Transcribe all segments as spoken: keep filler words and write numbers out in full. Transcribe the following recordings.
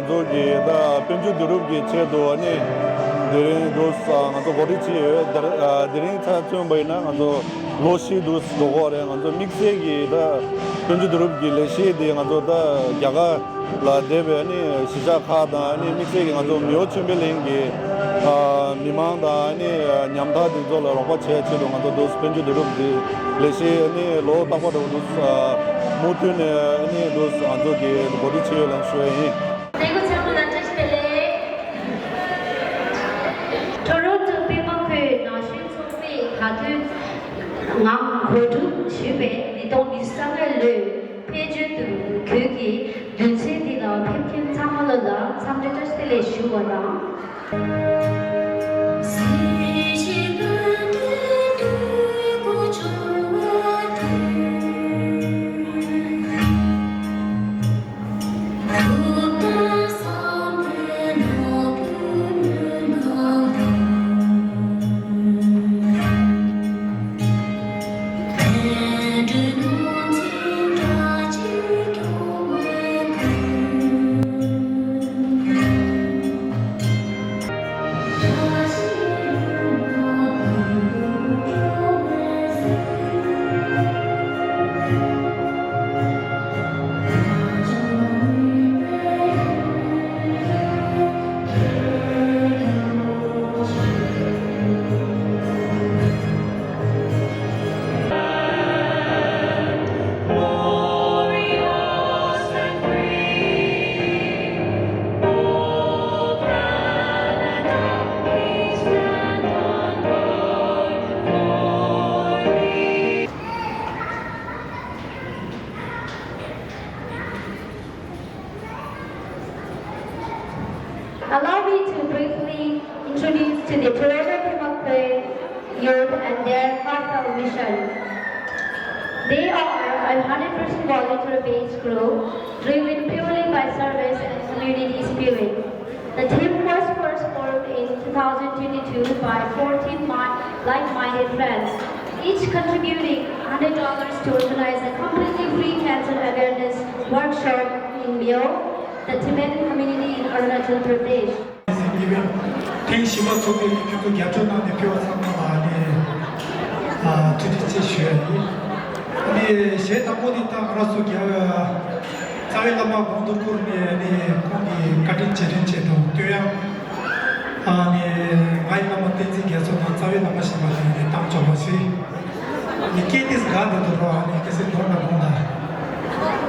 ང་ཚོ་གི་ད་དཔལ་འབྱོར་བསྡུ་རུབ་ཀྱི་ཆེད་དུ་ཨ་ནི་དེ་རིང་འདུག་ང་ཚོ་གོ་སྒྲིག་བྱས་ཡོད། དེ་དེ་རིང་ཆ་མཚོན་པ་ཡིན་ན་ང་ཚོ་ལོ་བཞི་འདུག་འགྲོ་གི་རེད། ང་ཚོ་དམིགས་བསལ་གྱི་ད་དཔལ་འབྱོར་བསྡུ་རུབ་ཀྱི་ལས་གཞི་དེ་ང་ཚོ་ད་རྒྱ་གར་ལ་བསྡད་པའི་ཨ་ནི་གཞིས་ཆགས་ཁག་དང་ཨ་ནི་དམིགས་བསལ་གྱི་ང་ཚོ་མེའོ་ཆོས་འཕེལ་གླིང་གི་ཨ་མི་མང་དང་ཨ་ནི་ཉམ་ཐག་དེ་ཚོ་ལ་རོགས་པ་བྱེད་ཆེད་དུ་ང་ཚོ་འདུག་དཔལ་འབྱོར་བསྡུ་རུབ་ཀྱི་ལས་གཞི་ཨ་ནི་ལོ་རྟག་པར་འགྲོ་འདུག་མུ་མཐུད་ནས་ཨ་ནི་འདུག་ང་ཚོ་གི་གོ་སྒྲིག་བྱས་ཡོད་ལ་ཞུ་ཡ་ཡིན། བདེ་སྐྱིད་ཆེན་པོ་དང་བཀྲ་ཤིས་བདེ་ལེགས། ཊོ་རོན་ཊོ་པད་མ་ཁུལ་ན་གཞོན་ཚོགས་པས་ག་དུས་ངང་གོ་སྒྲིག་ཞུས་པའི་ཉིས་སྟོང་ཉི་ཤུ་རྩ་ལྔ་ལོའི་དཔལ་འབྱོར་བསྡུ་རུབ་ཀྱི་དུས་ཆེན་འདི་ལ་ཕེབས་མཁན་ཚང་མ་ལ་འཚམས་འདྲི་བཀྲ་ཤིས་བདེ་ལེགས་ཞུ་བ་དང་། Allow me to briefly introduce to the Toyota Pema Kwe youth and their heartfelt mission. They are a hundred percent volunteer-based group driven purely by service and community spirit. The team was first formed in two thousand twenty-two by fourteen mi- like-minded friends, each contributing hundred dollars to organize a completely free cancer awareness workshop in Myo, the Tibetan community in Arunachal Pradesh. ཐེངས་བཞི་པ་ཚོགས་པའི་ཁྱོད་ཚོ་རྒྱབ་སྐྱོར་གནང་ནས་ཕེབས་པ་ཚང་མ་ལ་ནི་ཨ་ཐུགས་རྗེ་ཆེ་ཞུ་ཡ་ཡིན། ཨ་ནི་གཞས་དང་པོ་དེ་ད་ང་རང་ཚོ་རྒྱ་རྩ་བའི་བླ་མ་དགོངས་དོན་སྐོར་ནས་ནི་ཁོང་གི་བཀའ་དྲིན་རྗེས་དྲན་ཆེད་དུ་བསྟོད་དབྱངས། ཨ་ནི་ང་ཡི་བླ་མ་བསྟན་འཛིན་རྒྱ་མཚོ་དང་རྩ་བའི་བླ་མ་ཞིག་མ་དེ་ནི་གཏམ་ཆོག་པ་ཞིག་ནི་སྐད་དེ་དགའ་འདི་དུ་རོ། ཨ་ནི་སྐད་སེ་མདོར་ན་དགོངས་དག་ཨ་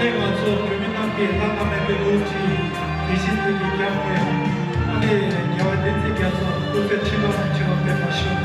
ནི་ང་ཚོ་བོད་མི་རྣམས་ཀྱིས་བླ་ན་མེད་པའི་བློ་གྲོས་ཡིད་བཞིན་དུ་ཡིད་བརྒྱབ་སྟེ། ཨ་ནི་རྒྱལ་བ་བསྟན་འཛིན་རྒྱ་མཚོ་སྐུ་ཚེ་ཁྲི་ལོ་ནས་ཁྲི་ལོ་འཕེལ་བར་ཤོག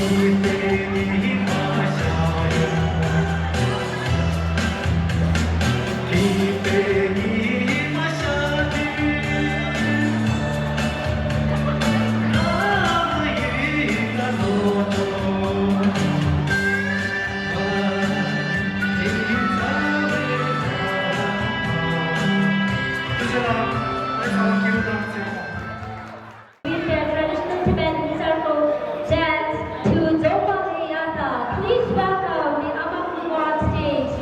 With their traditional Tibetan circle dance to Dzongpa Leyata, please welcome the Amang Lungwa on stage.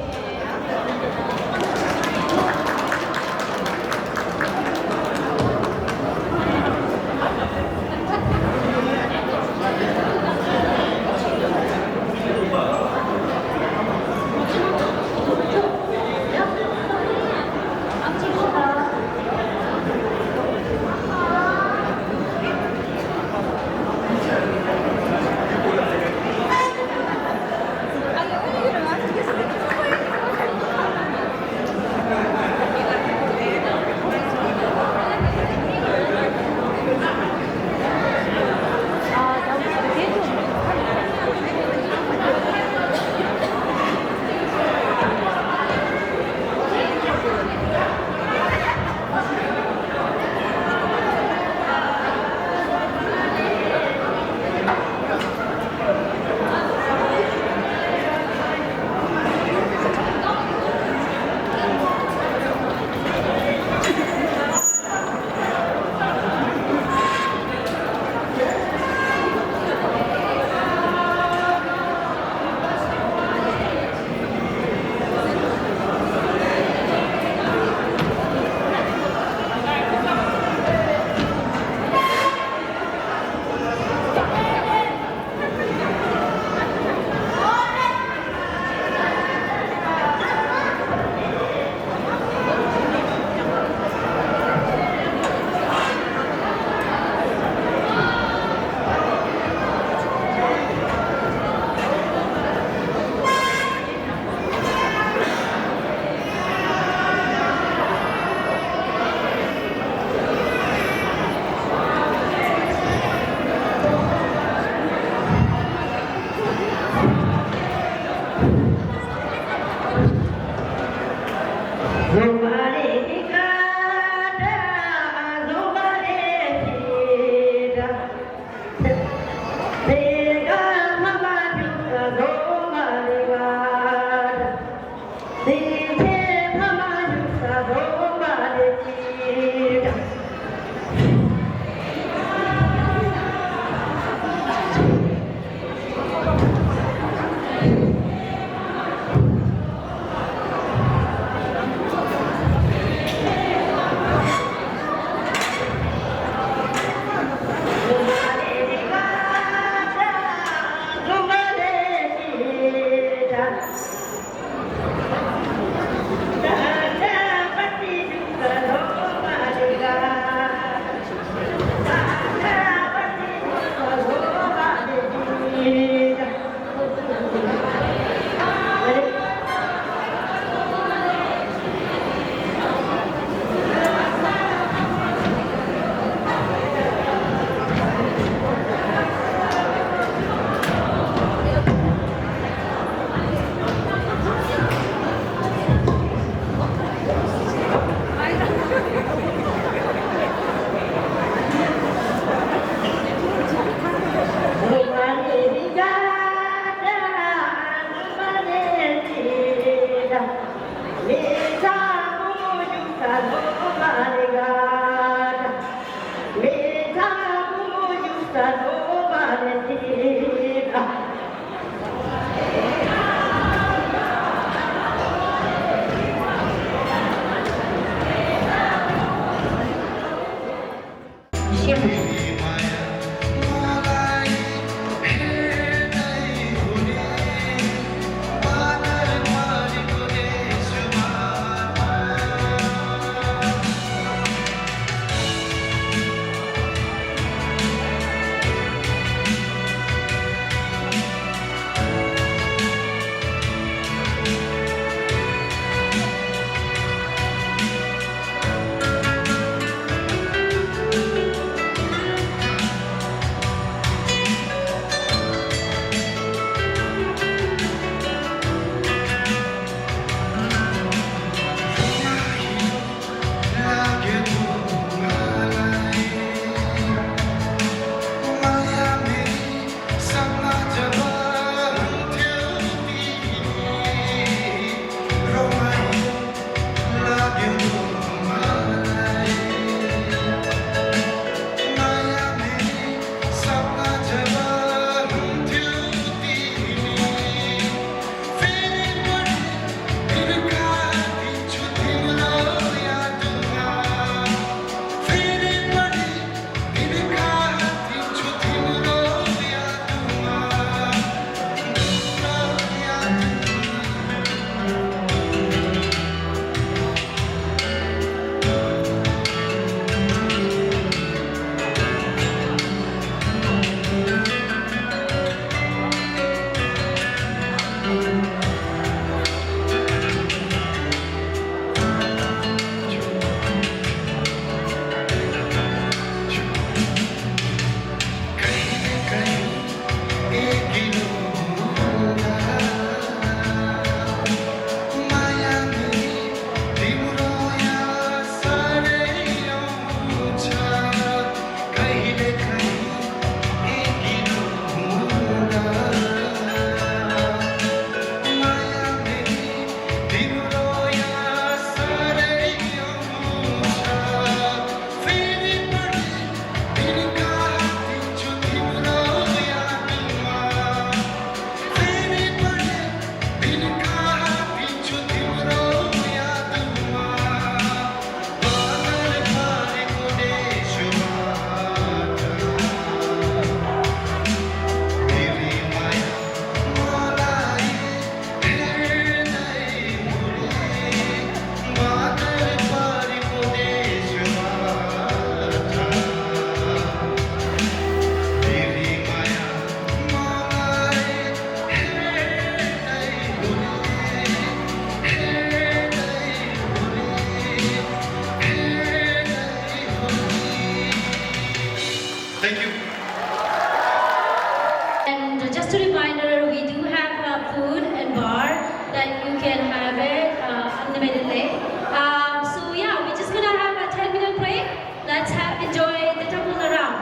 Just a reminder, we do have uh, food and bar that you can have it uh, unlimitedly. Um, so yeah, we're just gonna have a ten minute break. Let's have, enjoy the Tabula round.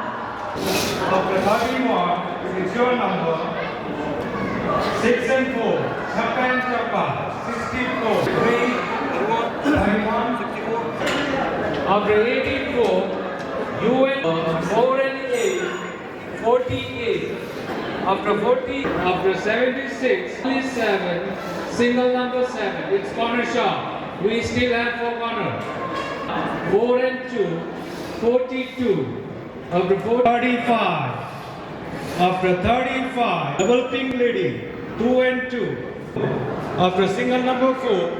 Of the thirty mark, it's your number. Six and four, Chappa and Chappa, sixty-four, three, thirty-one. After eighty-four, you and four and eight, forty-eight. After forty, after seventy-six, only seven, single number seven. It's corner shop. We still have four corner. Four and two, forty-two. After four, thirty-five. After thirty-five, double pink lady, two and two. After single number four,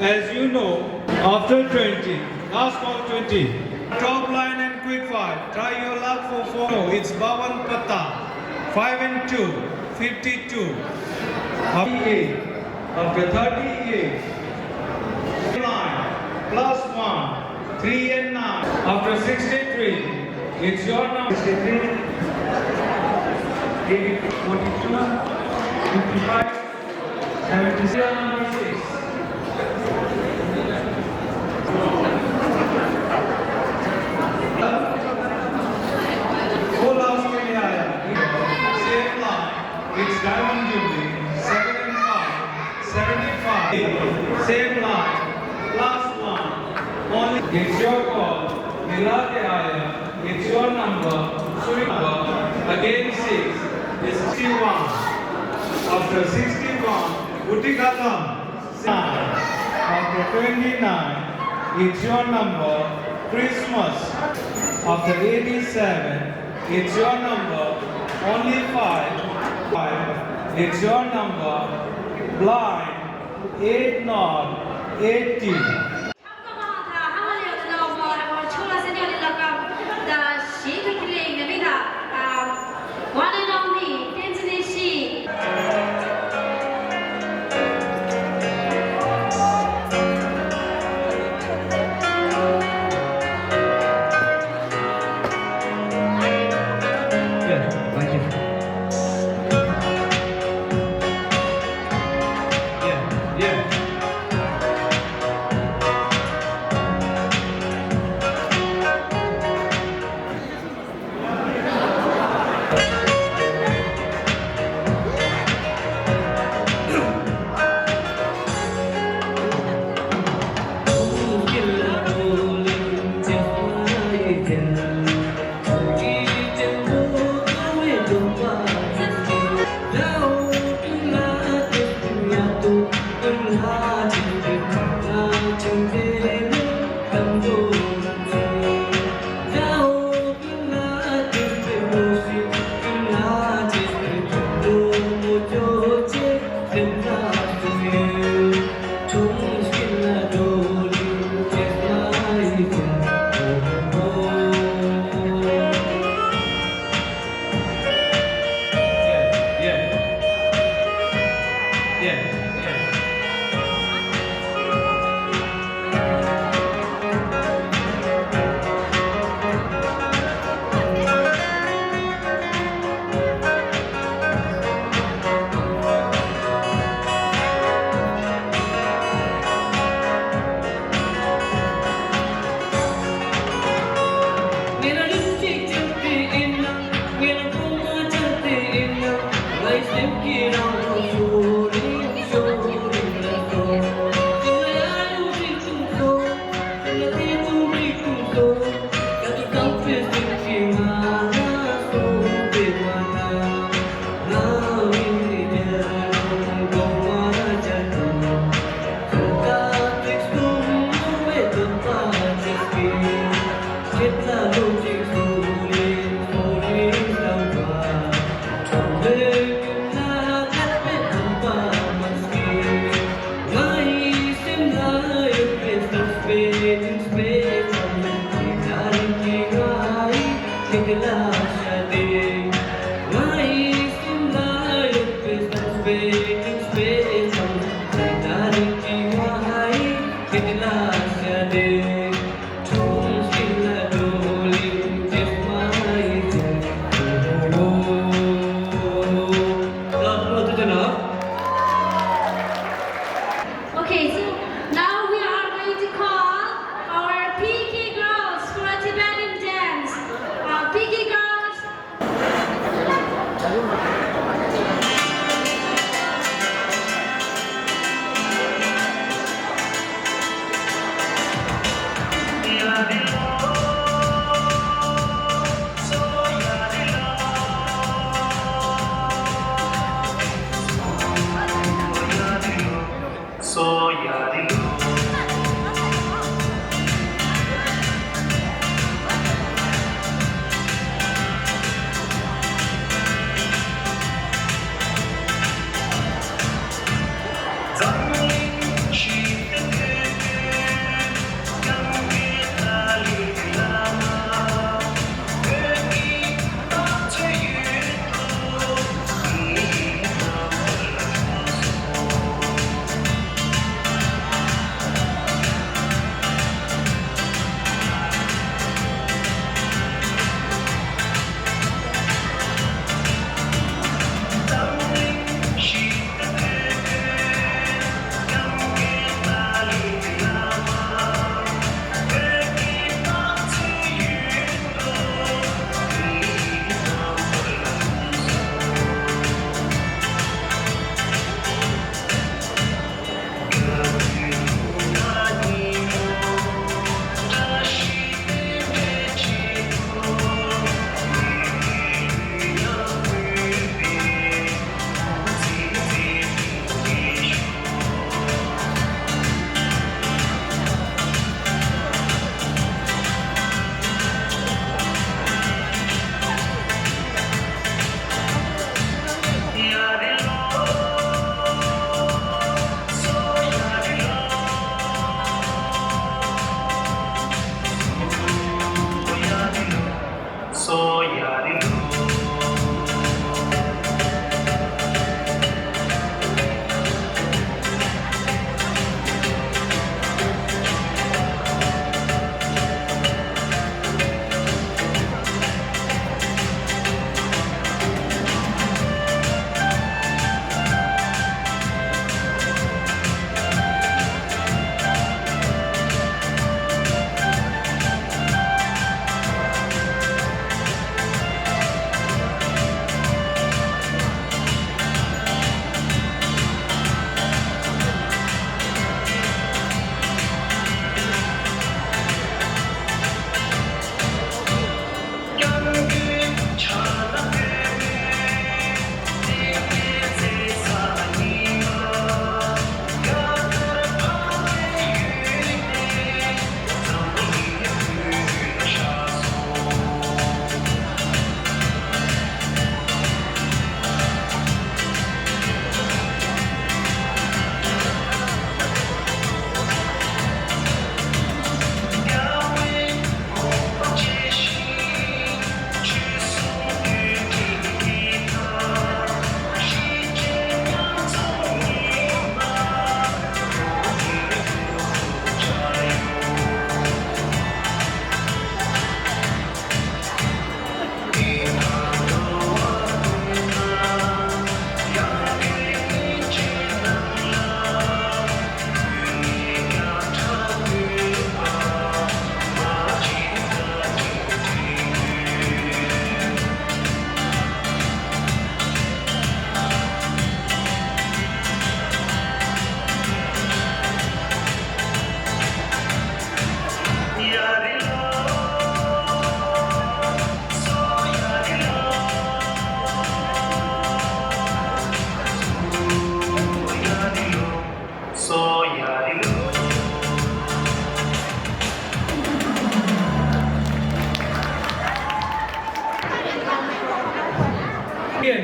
as you know, after twenty, last call twenty. Top line and quick fire. Try your luck for four. No, it's Bawan Patta. Five and two, fifty-two. After thirty-eight. Line, plus one, three and nine. After sixty-three, it's your number. Sixty-three, eight, forty-two, fifty-five, seventy-seven, number six. Full house के लिए आया. Same line. It's Diamond Jubilee, seven and five, seventy-five. Same line, plus one. Only it's your call. मिला के आया. It's your number. Sweet number. Again six. It's sixty-one. After sixty-one, Uti Khatam. After twenty-nine, it's your number, Christmas. After eighty-seven, it's your number, only five, five, it's your number, blind, eight not eighty. One and only, Tenzin Shi. Yeah, thank you. Yeah, yeah.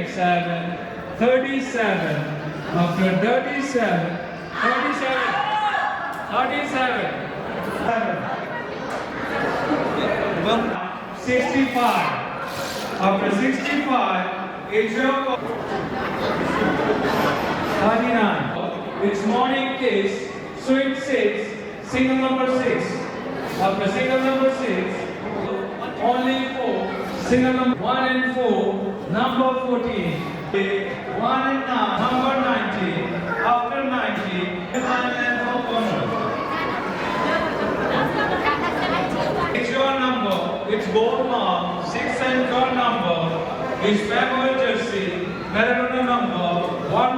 Seven, thirty-seven, after thirty-seven, thirty-seven, thirty-seven, sixty-five, after sixty-five, it's your thirty-nine. It's morning kiss, sweet six, single number six. After single number six, only four. Single number one and four, number fourteen. One and nine, number nineteen. After nineteen, one and four corner. It's your number. It's gold mark. Six and your number. It's Bengal jersey. Maradona number one.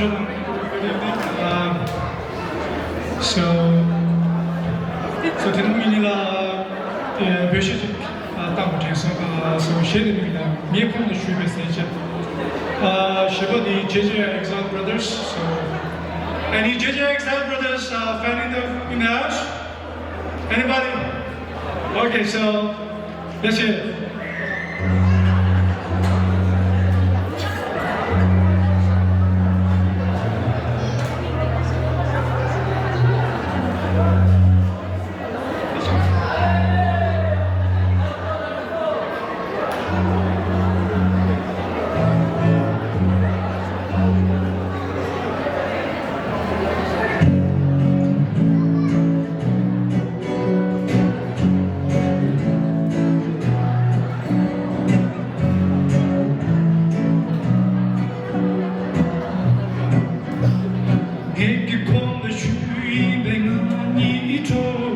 Uh, so, so དེ་རིང་ངེད་གཉིས་ལ་བོད་གཞས་ཅིག་བཏང་བ་དྲན་སོང་། So གཞས་དེ་མིང་ལ་ངས་ཁོང་ལ་ཞུས་པའི་ཟས་བཅད། གཞས་པ་དེ་J J Exile Brothers. So any J J Exile Brothers uh, fan in the in the house? Anybody? Okay, so that's it. ངེད་ཀྱིས་ཁོང་ལ་ཞུས་ཡིན་པས་ང་གཉིས་འགྲོ།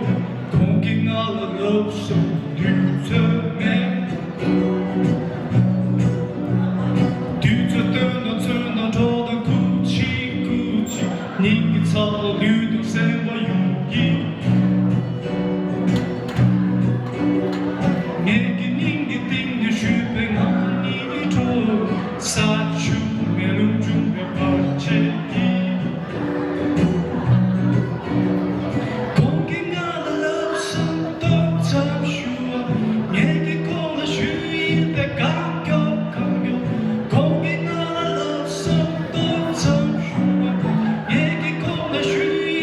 ཁོང་གིས་ང་ལ་ལབ་སོང་དུས་ཚོད་མེད། དུས་ཚོད་སྟོན་དང་ཚོད་དང་གྲོགས་དང་སྐུ་མཁྱེན་སྐུ་མཁྱེན། སྙིང་གི་ཚབ་ལ་ལུས་དང་སེམས་པ་ཡོང་གི། ངེད་ཀྱི་སྙིང་གི་གཏིང་ནས་ཞུས་པའི་ང་གཉིས་འགྲོ། ས་ཆུ་མེ་རླུང་འབྱུང་བའི་བར་ཆད་ཀྱིས། ཁོང་གིས་ང་ལ་ལབ་སོང་ཏོག་ཙམ་ཞུ་བ། ངེད་ཀྱིས་ཁོང་ལ་ཞུས་ཡིན་པས་གང་མགྱོགས་གང་མགྱོགས། ཁོང་གིས་ང་ལ་ལབ་སོང་ཏོག་ཙམ་ཞུ་བ། ངེད་ཀྱིས་ཁོང་ལ་ཞུས་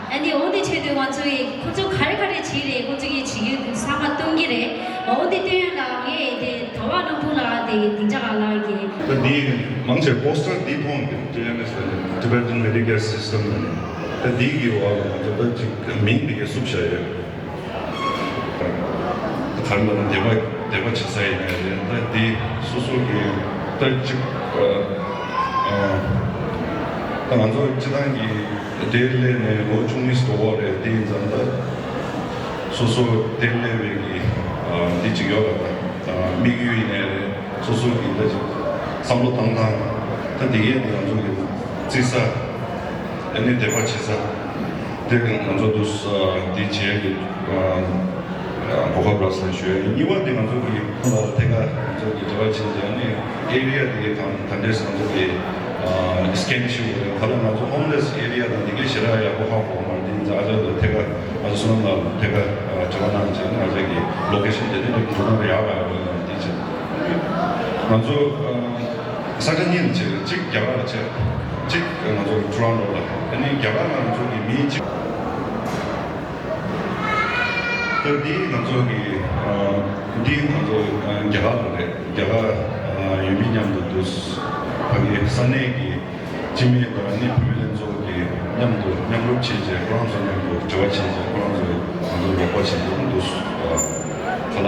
ཨ་ནི་འོ་འདི་བྱས་དུས་ང་ཚོ་ཡི་ཁོ་ཚོ་ག་རེ་ག་རེ་བྱེད་རེད། ཁོ་ཚོ་གི་བྱེད་རྒྱུ་དེ་བསམ་པ་གཏོང་གི་རེད། འོ་འདི་སྟོན་ཡ་ལ་ངས་དེ་ད་བ་རྣམ་བུ་ལ་དེ་སྡིངས་ཆ་ག་ལ་གི། ད་འདི་མང་ཆེ་པོ་སི་ཊར་འདི་མཐོང་གི། ཊི་ཨེན་ཨེསི་ལ་ནི་Tibetan Medicare System ལ་ནི། ད་འདི་གི་འོག་ལ་ང་ཚོ་ད་ཅིག་མིང་འདི་གས་བསུབ་བཞག་ཡོད། གར་ལ་ནི་དད་པ་དད་པ་བྱེད་ས་ཡིན་ནའི་རེད། ད་འདི་སོ་སོ་གི་ད་ཅིག་ཨ་ཨ་ད་ང་ཚོ་སྤྱི་བཏང་གི་དེར་སླེབས་ནས་ལོ་བཅུ་གཉིས་དོ་བོ་རེད། དེ་ཡིན་ཙང་ད་སོ་སོ་དེར་སླེབས་པའི་གི་ཨ་འདི་ཅིག་ཡོད་ལ། ད་དམིགས་ཡུལ་ཡིན་ནའི་རེད། སོ་སོ་གི་ད་ཅིག་བསམ་བློ་བཏང་སྟངས་ད་འདི་གས་འདི་ང་ཚོ་གི་བརྩི་ས། ཨ་ནི་དད་པ་བྱེད་ས། དེ་ང་ཚོ་འདུག་ས་འདི་བྱས་ཀྱི་གོ་སྐབས་རག་སོང་ཞུ་ཡ་ཡིན། གཉིས་པ་དེ་ང་ཚོ་གི་ཁོང་ལ་ཐད་ཀར་ང་ཚོ་གི་འབྲེལ་བ་བྱས་ཀྱི་ཨ་ནི་ཨེ་རི་ཡ་དེ་གའི་གང་ག་འདྲས་ང་ཚོ་གི་སི་ཀེན་ཞུ་དགོས་རེད། ག་ལ་ང་ཚོ་ཧོམ་ལེ་སི་ཨེ་རི་ཡ་དང་དེ་གའི་ཞེ་དྲག་ཡག་པོ་ཧ་གོ་མ་རེད། དེ་ཡིན་ཙང་ཨ་ཅག་ལ་ཐད་ཀར་ང་ཚོ་བསོད་ནམས་ལགས་ཐད་ཀར་འབྲེལ་བ་གནང་བྱས་ཨ་ཅག་གི་ལོ་ཀེ་ཤན་དེ་དེ་འདྲ་འགྲོ་ན་ཡག་པ་ཡོད་རེད། དེ་བྱས་ང་ཚོ་ས་ཆ་གཉིས་ལ་བྱས། གཅིག་རྒྱ་གར་ལ་བྱས། གཅིག་ང་ཚོ་ཊོ་རོན་ཊོ་ལ། ཨ་ནི་རྒྱ་གར་ལ་ང་ཚོ་གི་མི་གཅིག་ད་འདི་ང་ཚོ་གི་ཨ་འདི་ང་ཚོ་ཨ་རྒྱ་གར་ལ་རེད། རྒྱ་གར་ཨ་ཡུལ་མི་མཉམ་དུ་འདུག་ཕ་གི་ས་གནས་ཀྱི་སྤྱི་མི་དང་ནི་བུད་མེད་ལྷན་ཚོགས་ཀྱི་མཉམ་དུ་མཉམ་རུབ་བྱས་རྗེས་ཁོ་རང་ཚོ་མཉམ་དུ་འབྲེལ་བ་བྱས་རྗེས་ཁོ་རང་ཚོ་ང་ཚོ་རོགས་པ་བྱེད་དུ་འདུག་ཨ་ག་ལ།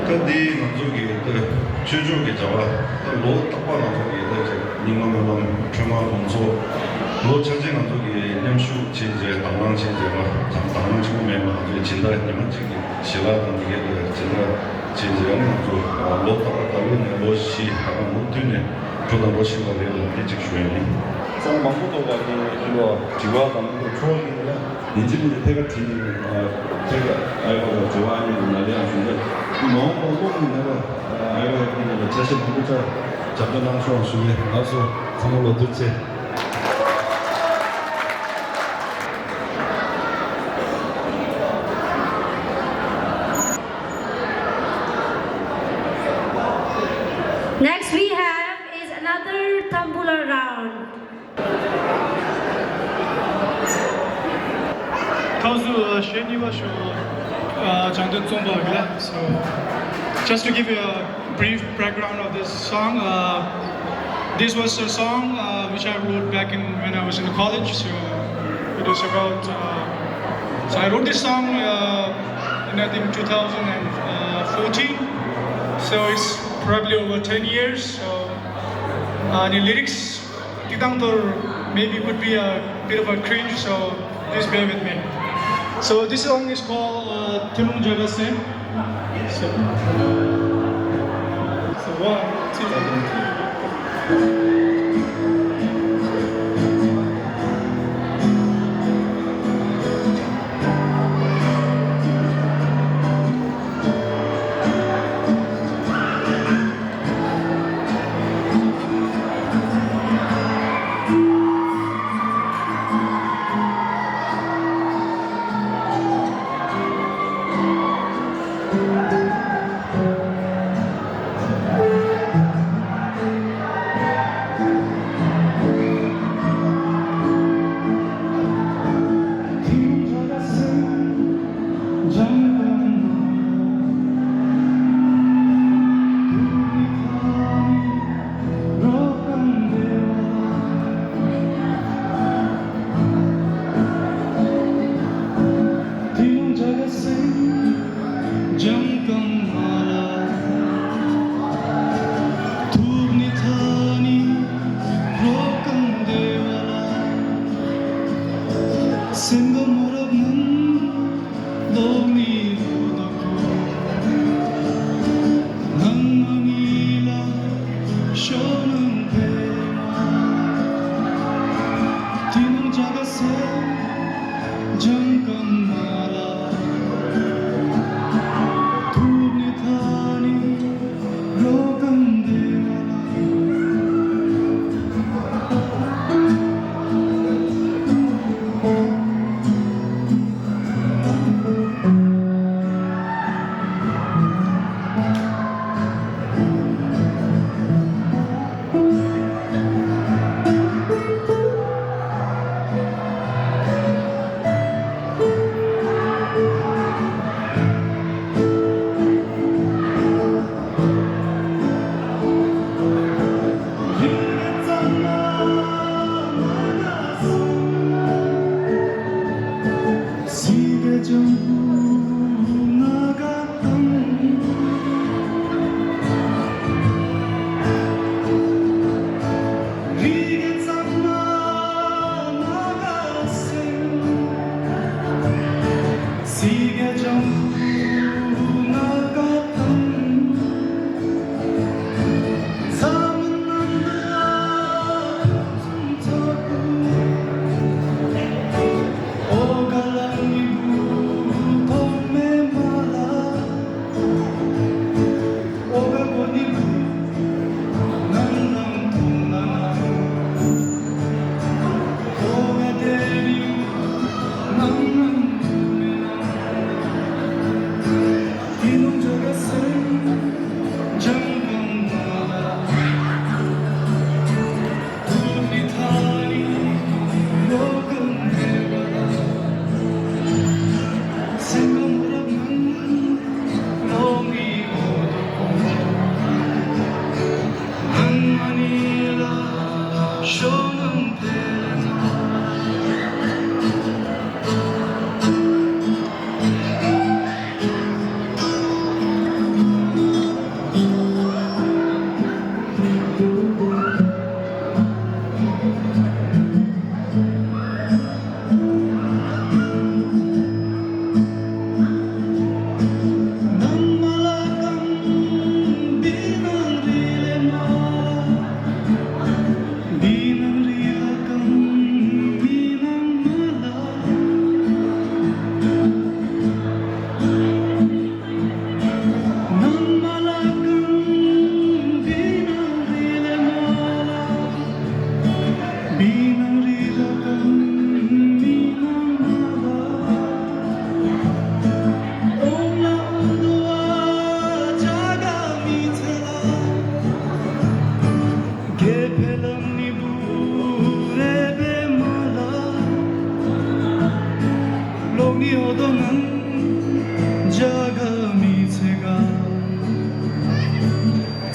ད་འདི་ང་ཚོ་གི་ད་ཆོས་ཕྱོགས་ཀྱི་བྱ་བ། ད་ལོ་རྟག་པར་ང་ཚོ་གི་ད་ཅིག་རྙིང་མ་སྨོན་ལམ་ཁྲོས་མ་སྒོམ་ཚོགས། ལོ་ཆ་ཆེ་ང་ཚོ་གི་མཉམ་ཞུགས་བྱས་རྗེས་དང་བླངས་བྱས་རྗེས་མ་དང་བླངས་ཆེན་པོ་མེད་པ། ང་ཚོའི་སྦྱིན་བདག་ཉི་མ་གཅིག་གི་ཞལ་ལག་དང་འདི་གའི་ད་སྦྱིན་བདག་བྱས་རྗེས་ང་ཚོ་ལོ་རྟག་པར་ད་ལོ་ནས་ལོ་བཞི་ད་ལོ་བདུན་ནས་འགྲོ་དང་འགྲོ་བཞིན་པ་རེད་ལ། འདི་གཅིག་ཞུ་ཡ་ཡིན། ཚང་མང་པོ་ཐོག་ལ་ཡིན་ཡིན་པ་དྲི་བ་དང་འཁྲུལ་བ་ཡིན་ན། ཡིན་གཅིག་མིན་གཅིག་ཐད་ཀར་དྲིས་ནས། ཨ་ཐད་ཀར་ཨའི་བ་དང་དྲི་བ་ཨ་ནི་དང་ནཱ་ལེ་ཡང་ཞུ་འདོད། མ་འོངས་པར་སློབ་གཉེར་ནང་ལ་ཨའི་བ་ཡི་ནང་ལ་ཆ་ཤས་མང་པོ་ཅིག་རྒྱབ་སྐྱོར་གནང་ཤོག་ཞུ་གི། ལགས་སོ། ཚང་མ་ལོ་དུར་ཆེ། Next we have is another tambula round. ཐོག་སུ་ཞེ་གཉིས་པ་ཞུ། ཨ་བྱང་དུ་བཙོང་པ་གི་ལ། So, just to give you a brief background of this song, uh, this was a song uh, which I wrote back in when I was in college. So it was about. Uh, so I wrote this song uh, in I think two thousand fourteen. So it's probably over ten years. So uh, the lyrics དེ་དང་དུ་maybe could be a bit of a cringe, so please bear with me. So this song is called uh, Thunung Jagase. So, so one, two, three.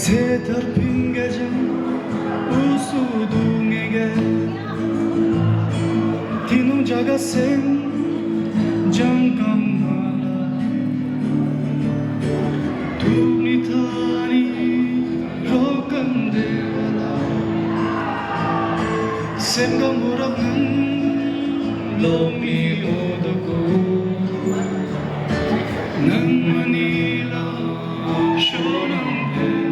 དེ་ལྟར་ཕིང་ག་ཅན་འུ་སུ་དུ་ངེ་གེ། དེ་ནོ་ཇ་ག་སེམས་ཇང་ཀང་ན་ལ། དུག་ནི་ཐ་ནི་རོ་ཀང་དེ་བ་ལ། སེམས་ག་མོ་རབ་ནང་ལོ་མི་འོ་དོ་ཀོ། ནང་མ་ནི་ལ་ཤོ་ནང་དེ།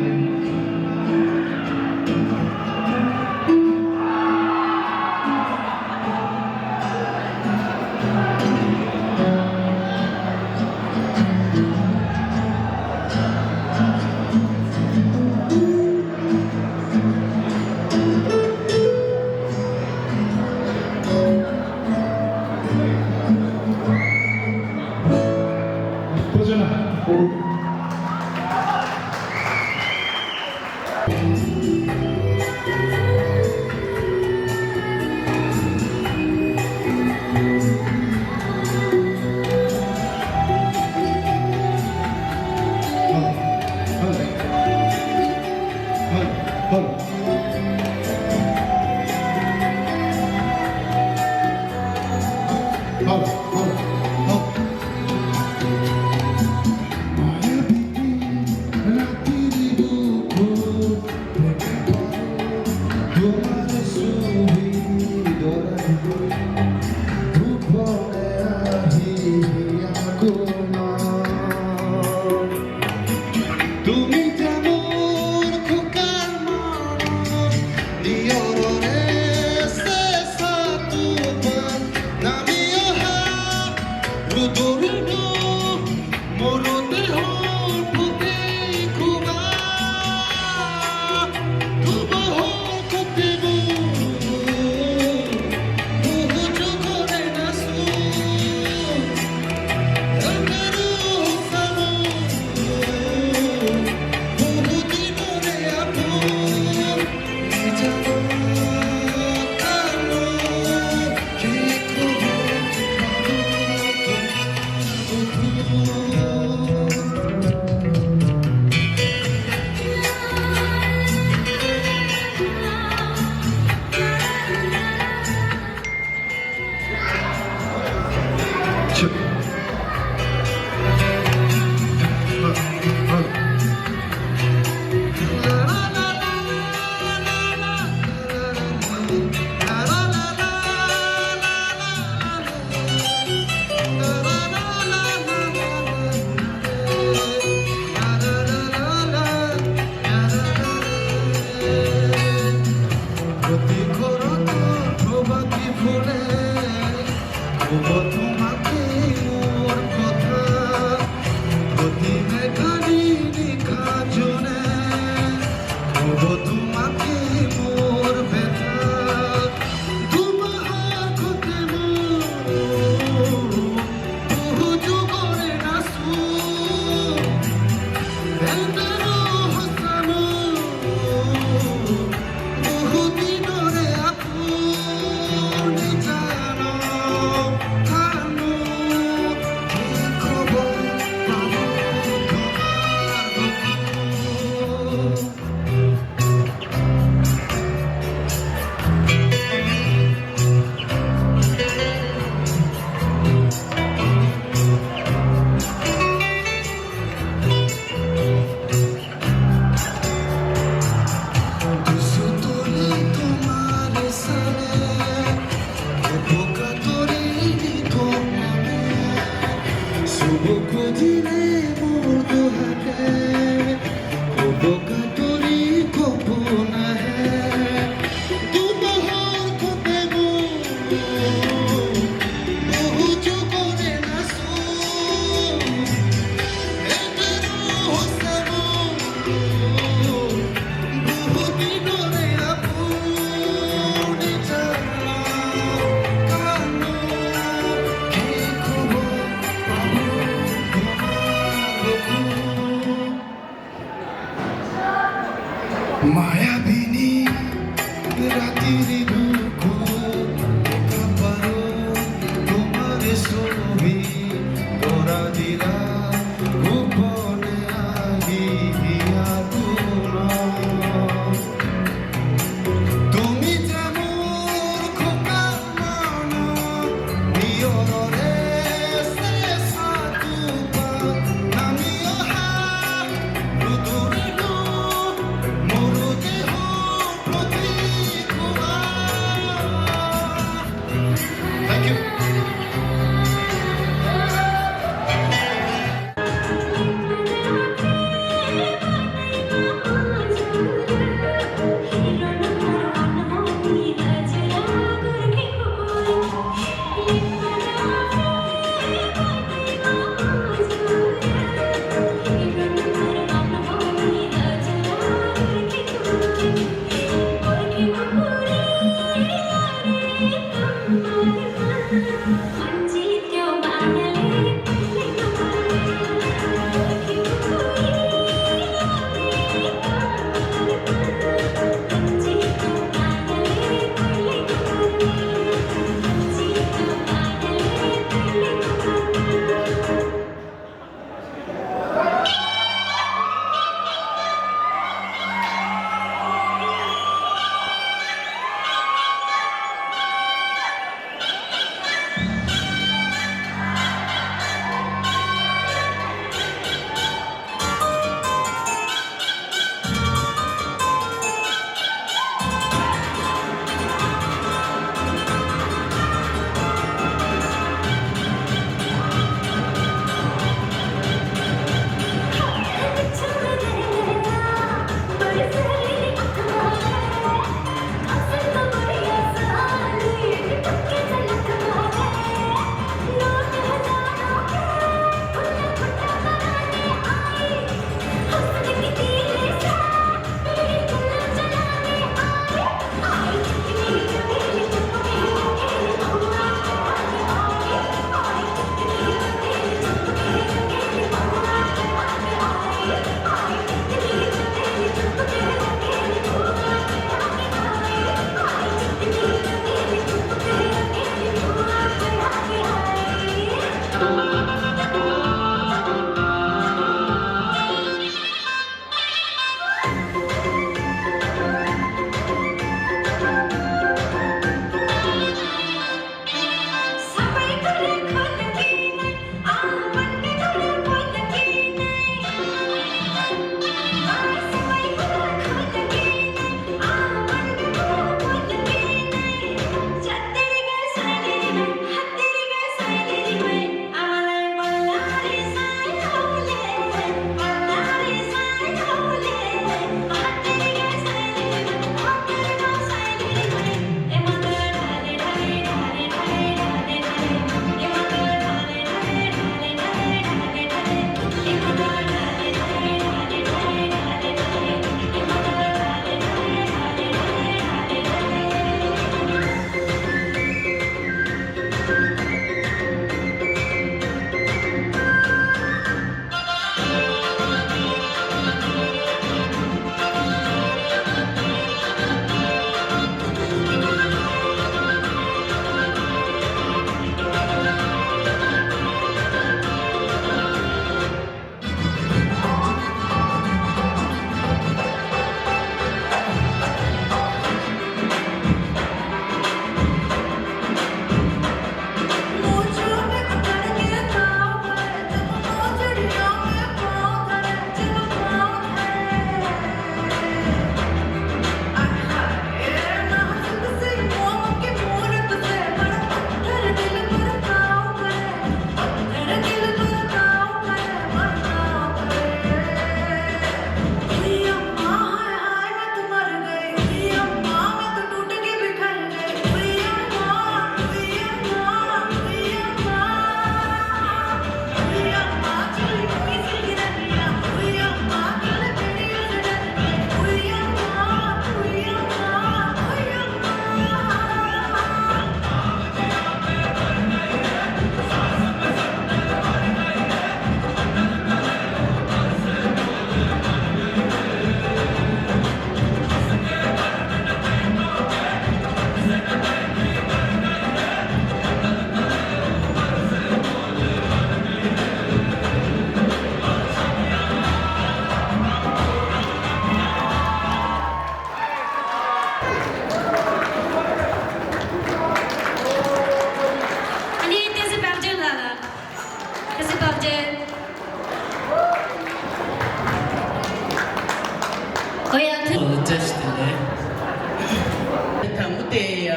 བཀྲ་ཤིས་བདེ་ལེགས། དང་པོ་དེ་ཡ་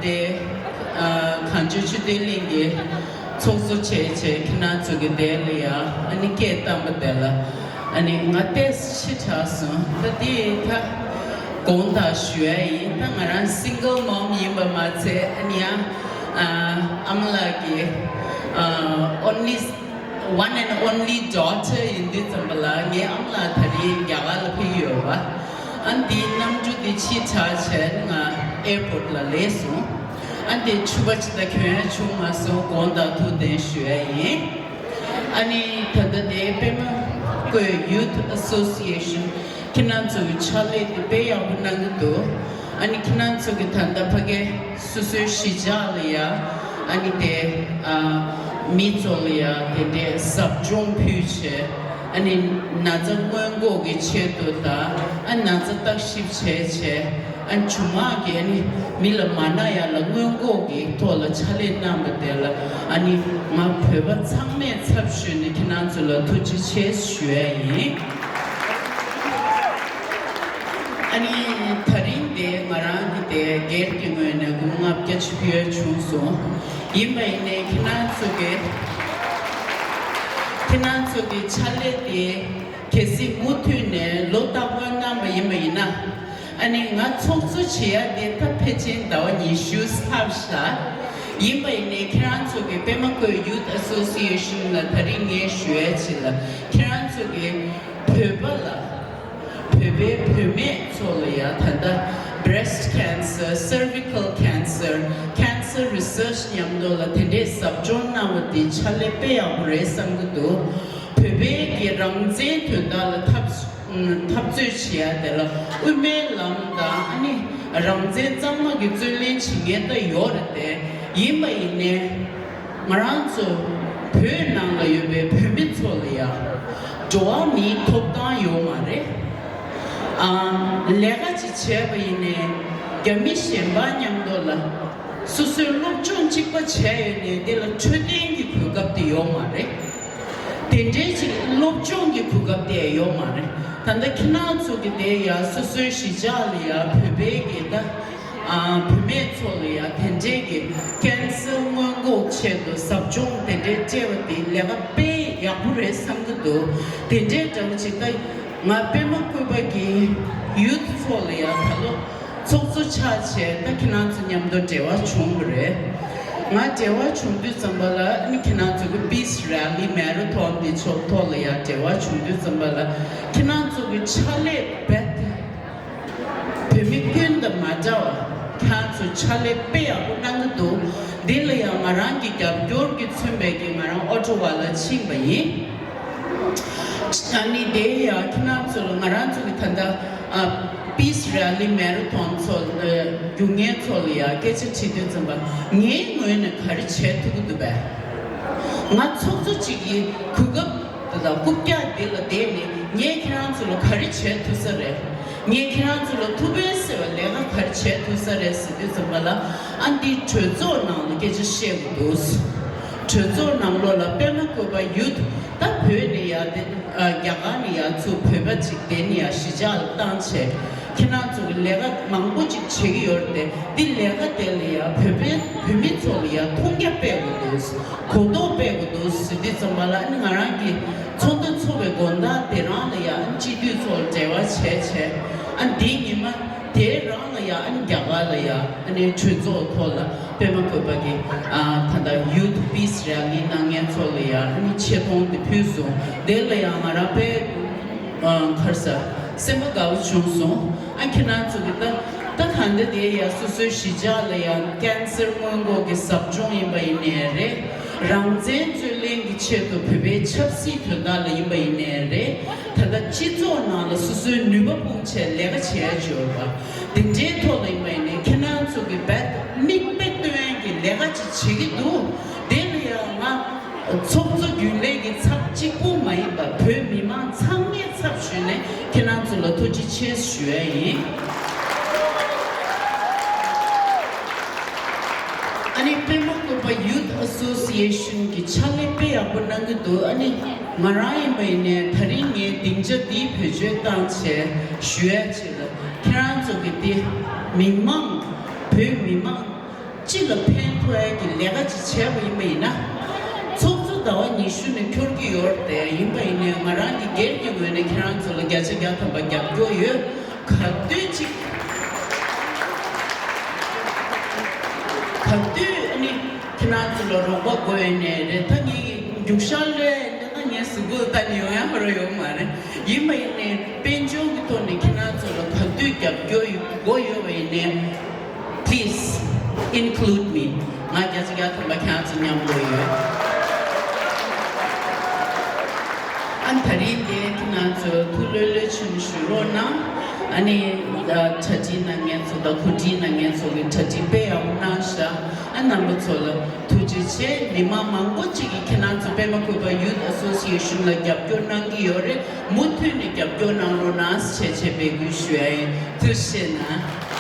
དེ་གངས་ལྗོངས་ཆོས་ལྡན་གླིང་གི་ཚོགས་གཙོ་བྱས་བྱས་ཁྱེད་རང་ཚོ་གི་དེ་ལ་ཡ་ཨ་ནི་སྐད་བཏང་པ་དེ་ལ་ཨ་ནི་ང་ཏོག་ཙམ་ཕྱི་དྲགས་སོང་། ད་དེ་ད་དགོངས་དག་ཞུ་ཡ་ཡིན། ད་ང་རང་single mom ཡིན་པ་མ་ཚད་ཨ་ནི་ཡང་ཨ་མ་ལགས་ཀྱི་ཨ་only one and only daughter ཡིན་དུས་ཙམ་པ་ལ་ངའི་ཨ་མ་ལགས་ད་རིང་རྒྱ་གར་ལ་ཕེབས་ཡོད་པ། ཨ་འདིའི་གནམ་གྲུ་འདི་ཕྱི་དྲགས་བྱས་ང་airport ལ་སླེབས་སོང་། ཨ་འདི་ཕྱུ་པ་ཅི་ད་གྱོན་ཡ་བྱུང་མ་སོང་། དགོངས་དག་ཐུགས་བདེན་ཞུ་ཡ་ཡིན། ཨ་ནི་ད་ལྟ་དེ་པད་མ་བཀོད་Youth Association ཁྱེད་རང་ཚོ་གི་ཕྱག་ལས་དེ་དཔེ་ཡག་པོ་གནང་གི་འདུག་ཨ་ནི་ཁྱེད་རང་ཚོ་གི་ད་ལྟ་ཕ་གི་སོ་སོའི་གཞིས་ཆགས་ལ་ཡ་ཨ་ནི་དེ་ཨ་མི་ཚོ་ལ་ཡ་དེ་འདྲའི་ཟབ་སྦྱོང་ཕུལ་བྱས། ཨ་ནི་ན་ཚ་སྔོན་འགོག་གི་ཆེད་དུ་དང་ཨ་ན་ཚ་བརྟག་ཞིབ་བྱས་བྱས་ཨ་ནི་ཆུ་མག་གི་ཨ་ནི་མི་ལ་མ་ན་ཡ་ལ་སྔོན་འགོག་གི་ཐོག་ལ་ཕྱག་ལས་གནང་པ་དེ་ལ་ཨ་ནི་ང་བོད་པ་ཚང་མས་ཚབ་ཞུས་ནས་ཁྱེད་རང་ཚོ་ལ་ཐུགས་རྗེ་ཆེ་ཞུ་ཡ་ཡིན། ཨ་ནི་ད་རིང་དེ་ང་རང་གི་དེ་སྒེར་གྱི་ངོས་ནས་སྒོར་མོ་ལྔ་བརྒྱ་ཅིག་ཕུལ་ཡ་བྱུང་སོང་། ཡིན་པ་ཡིན་ནའི་ཁྱེད་རང་ཚོ་གི་ཁྱེད་རང་ཚོ་གི་ཕྱག་ལས་དེ་གལ་སྲིད་མུ་མཐུད་ནས་ལོ་རྟག་པར་གནང་པ་ཡིན་པ་ཡིན་ན། ཨ་ནི་ང་ཚོགས་གཙོ་བྱེད་ཡ་དེ་ད་ཕལ་ཆེར་ཟླ་བ་ཉི་ཤུ་ལྷག་ཤག་ཡིན་པ་ཡིན་ནའི་ཁྱེད་རང་ཚོ་གི་པད་མ་བཀོད་Youth Association ལ་ད་རིང་ངས་ཞུ་ཡ་ཅིག་ལ་ཁྱེད་རང་ཚོ་གི་བོད་པ་ལ་བོད་པའི་བུད་མེད་ཚོ་ལ་ཡ་ད་ལྟ་breast cancer, cervical cancer, cancer research མཉམ་དུ་ལ་དེ་འདྲའི་ཟབ་སྦྱོང་གནང་བ་དེ་ཕྱག་ལས་དཔེ་ཡག་པོ་རེད་བསམ་གྱི་འདུག་བོད་པའི་གི་རང་བཙན་དོན་དག་ལ་འཐབ་འཐབ་རྩོད་བྱེད་ཡ་དེ་ལ་དབུ་མའི་ལམ་དང་ཨ་ནི་རང་བཙན་གཙང་མ་གི་རྩོད་ལེན་བྱེད་མཁན་ད་ཡོད་རེད་དེ། ཡིན་པ་ཡིན་ནའི་ང་རང་ཚོ་བོད་ནང་ལ་ཡོད་པའི་བོད་མི་ཚོ་ལ་ཡ་འགྲོ་བ་མིའི་ཐོབ་ཐང་ཡོད་མ་རེད། ཨ་ལས་ཀ་ཅིག་བྱས་པ་ཡིན་ནའི་རྒྱ་མི་གཞན་པ་མཉམ་དུ་ལ་སོ་སོའི་སློབ་སྦྱོང་གཅིག་པ་བྱས་ཡོད་ནའི་དེ་ལ་འཕྲོད་བསྟེན་གྱི་གོ་སྐབས་དེ་ཡོད་མ་རེད། དེ་འདྲའི་ཅིག་སློབ་སྦྱོང་གི་གོ་སྐབས་དེ་ཡོད་མ་རེད། ད་ལྟ་ཁྱེད་རང་ཚོ་གི་དེ་ཡ་སོ་སོའི་གཞིས་ཆགས་ལ་ཡ་བོད་པའི་གི་ད་ཨ་བུད་མེད་ཚོ་ལ་ཡ་དེ་འདྲའི་གི་ཀན་སར་སྔོན་འགོག་ཆེད་དུ་ཟབ་སྦྱོང་དེ་འདྲའི་སྤྲད་པ་དེ་ལས་ཀ་དཔེ་ཡག་པོ་རེད་བསམ་གི་འདུག་དེ་འདྲའི་འདྲ་བོ་ཅིག་ད་ང་པད་མ་བཀོད་པ་གི་ཡུ་ཐི་ཚོ་ལ་ཡ་ད་ལོ་ཚོགས་གཙོ་ཆགས་བྱས་ད་ཁྱེད་རང་ཚོ་མཉམ་དུ་འབྲེལ་བ་བྱུང་བ་རེད། ང་འབྲེལ་བ་བྱུང་དུས་ཙམ་པ་ལ་ཨ་ནི་ཁྱེད་རང་ཚོ་གི་Peace Rally Marathon འདི་ཚོ་ཐོག་ལ་ཡ་འབྲེལ་བ་བྱུང་དུས་ཙམ་པ་ལ་ཁྱེད་རང་ཚོ་གི་ཕྱག་ལས་རྦད་དེ་བོད་མི་ཀུན་དང་མ་འདྲ་བ་ཁྱེད་རང་ཚོ་ཕྱག་ལས་དཔེ་ཡག་པོ་གནང་གི་འདུག་འདི་ལ་ཡང་ང་རང་གི་རྒྱབ་སྐྱོར་གྱིས་མཚོན་པའི་གི་ང་རང་ཨོ་ཊོ་ཝ་ལ་ཕྱིན་པ་ཡིན། ཨ་ནི་དེ་ཡང་ཁྱེད་རང་ཚོ་ལ་ང་རང་ཚོ་གི་ད་ལྟ་ཨ་Peace Rally Marathon ཚོ་ཨ་རྒྱུག་མཁན་ཚོ་ལ་ཡང་སྐད་ཆ་དྲིས་དུས་ཙམ་པ་ངའི་ངོས་ནས་ག་རེ་བྱེད་ཐུབ་ཀྱི་འདུག་པས། ང་ཚོགས་གཙོ་གཅིག་གི་གོ་སྐབས་དེ་དང་རྐུབ་བཀྱག་འདི་ལ་བསྡད་ནས་ངས་ཁྱེད་རང་ཚོ་ལ་ག་རེ་བྱེད་ཐུབ་ས་རེད། ངས་ཁྱེད་རང་ཚོ་ལ་ཐུབ་པའི་སེ་བ་ལས་ཀ་ག་རེ་བྱེད་ཐུབ་ས་རེད་ཟེར་དུས་ཙམ་པ་ལ་ཨ་འདི་གྲོས་ཚོགས་ནང་ལ་སྐད་ཆ་བཤད་དགོས་འདུག་གྲོས་ཚོགས་ནང་ལོགས་ལ་པད་མ་བཀོད་པ་ཡུ་ཐི་ད་བོད་ནས་ཡ་དེ་ཨ་རྒྱ་གར་ནས་ཡ་ཚུར་བོད་པ་ཅིག་དེ་ནས་ཡ་གཞིས་ཆགས་ལ་བཏང་བྱས་ཁྱེད་རང་ཚོ་གི་ལས་ཀ་མང་པོ་ཅིག་བྱེད་ཀྱི་ཡོད་རེད་དེ། འདི་ལས་ཀ་དེ་ལ་ཡ་བོད་པའི་བོད་མི་ཚོ་ལ་ཡ་མཐོང་རྒྱ་སྤེལ་དགོས་འདུག་གོ་རྟོགས་སྤེལ་དགོས་འདུག་ཟེར་དུས་ཙམ་པ་ལ་ཨ་ནི་ང་རང་གི་ཚོགས་འདུ་ཚོགས་པའི་དགོང་དག་དེ་རང་ལ་ཡ་ཨ་ནི་སྤྱི་འཐུས་ཚོ་ལ་འབྲེལ་བ་བྱས་བྱས་ཨ་འདིའི་ཉི་མ་དེ་རང་ལ་ཡ་ཨ་ནི་རྒྱ་གར་ལ་ཡ་ཨ་ནི་གྲོས་ཚོགས་ཐོག་ལ་པད་མ་བཀོད་པ་གི་ཨ་ད་ལྟ་Youth Peace Rally གནང་མཁན་ཚོ་ལ་ཡ་ཨ་ནི་ཆེ་མཐོང་དེ་ཕུལ་སོང་། དེ་ལ་ཡ་ང་རང་དཔེ་ཨ་ག་རེ་ཟ་སེམས་པ་དགའ་བོ་བྱུང་སོང་། ཨ་ཁྱེད་རང་ཚོ་གི་ད་ད་གང་འདྲ་དེ་ཡ་སོ་སོའི་གཞིས་ཆགས་ལ་ཡ་ཀན་སར་སྔོན་འགོག་གི་ཟབ་སྦྱོང་ཡིན་པ་ཡིན་ནའི་རེད། རང་བཙན་རྩོད་ལེན་གྱི་ཆེད་དུ་བོད་པའི་ཆབ་སྲིད་དོན་དག་ལ་ཡིན་པ་ཡིན་ནའི་རེད། ད་ལྟ་སྤྱི་ཚོགས་ནང་ལ་སོ་སོའི་ནུས་པ་སྤུངས་བྱས་ལས་ཀ་བྱེད་ཡ་ཅིག་ཡོད་པ། དེ་འདྲའི་ཐོག་ལ་ཡིན་པ་ཡིན་ནའི་ཁྱེད་རང་ཚོ་གི་རྦད་མིག་དཔེ་སྟོན་ཡ་གི་ལས་ཀ་ཅིག་བྱེད་ཀྱི་འདུག་དེ་ལ་ཡང་ང་ཚོགས་གཙོ་རྒྱུན་ལས་ཀྱི་ཚབ་གཅིག་པུ་མ་ཡིན་པར་བོད་མི་མང་ཚང་མའི་ཚབ་ཞུས་ནས་ཁྱེད་རང་ཚོ་ལ་ཐུགས་རྗེ་ཆེ་ཞུ་ཡ་ཡིན། ཨ་ནི་པད་མ་བཀོད་པ་Youth Association གི་ཕྱག་ལས་དཔེ་ཡག་པོ་གནང་གི་འདུག་ཨ་ནི་ ང་རང་ཡིན་པ་ཡིན་ནའི་ད་རིང་ངའི་སྡིངས་ཆ་འདིའི་བེད་སྤྱོད་བཏང་བྱས་ཞུ་ཡ་ཅིག་ལ། ཁྱེད་རང་ཚོ་གི་འདི་མི་མང་བོད་མི་མང་སྤྱི་ལ་ཕན་ཐོགས་ཡ་གི་ལས་ཀ་ཅིག་བྱས་པ་ཡིན་པ་ཡིན་ན། ཚོགས་གཙོ་ཟླ་བ་ཉི་ཤུ་ནས་འཁྱོར་གྱི་ཡོད་རེད་དེ། ཡིན་པ་ཡིན་ནའི་ང་རང་གི་སྒེར་གྱི་ངོས་ནས་ཁྱེད་རང་ཚོ་ལ་བརྒྱ་ཆ་བརྒྱ་ཐམ་པ་རྒྱབ་སྐྱོར་ཡོད། ག་དུས་ཅིག་ག་དུས་ཨ་ནི་ཁྱེད་རང་ཚོ་ལ་རོགས་པ་དགོས་ཡོད་ནའི་རེད། ད་ངའི་རྒྱུག་ཤར་ལས་ད་ངའི་གཟུགས་པོ་ལྟ་ནས་ཡོང་ཡ་ཧ་ར་ཡོད་མ་རེད། ཡིན་པ་ཡིན་ནའི་དཔལ་འབྱོར་གྱི་ཐོག་ནས་ཁྱེད་རང་ཚོ་ལ་ག་དུས་རྒྱབ་སྐྱོར་ཡོད་དགོས་ཡོད་པ་ཡིན་ནའི། Please include me. ང་བརྒྱ་ཆ་བརྒྱ་ཐམ་པ་ཁྱེད་རང་ཚོ་མཉམ་དུ་ཡོད། ཨ་ད་རིང་འདིར་ཁྱེད་རང་ཚོ་ཐུགས་ལྷོད་ལྷོད་བྱས་ནས་བཞུགས་རོགས་གནང་། ཨ་ནི་གྲ་སྒྲིག་གནང་མཁན་ཚོ་དང་གོ་སྒྲིག་གནང་མཁན་ཚོ་གིས་གྲ་སྒྲིག་དཔེ་ཡག་པོ་གནང་ཤག་ཨ་རྣམ་པ་ཚོ་ལ་ཐུགས་རྗེ་ཆེ། མི་མང་མང་པོ་ཅིག་གིས་ཁྱེད་རང་ཚོ་པད་མ་བཀོད་པ་Youth Association ལ་རྒྱབ་སྐྱོར་གནང་གི་ཡོད་རེད། མུ་མཐུད་ནས་རྒྱབ་སྐྱོར་གནང་རོགས་གནང་ཞེས་བྱས་འབོད་སྐུལ་ཞུ་ཡ་ཡིན། ཐུགས་རྗེ་གནང་།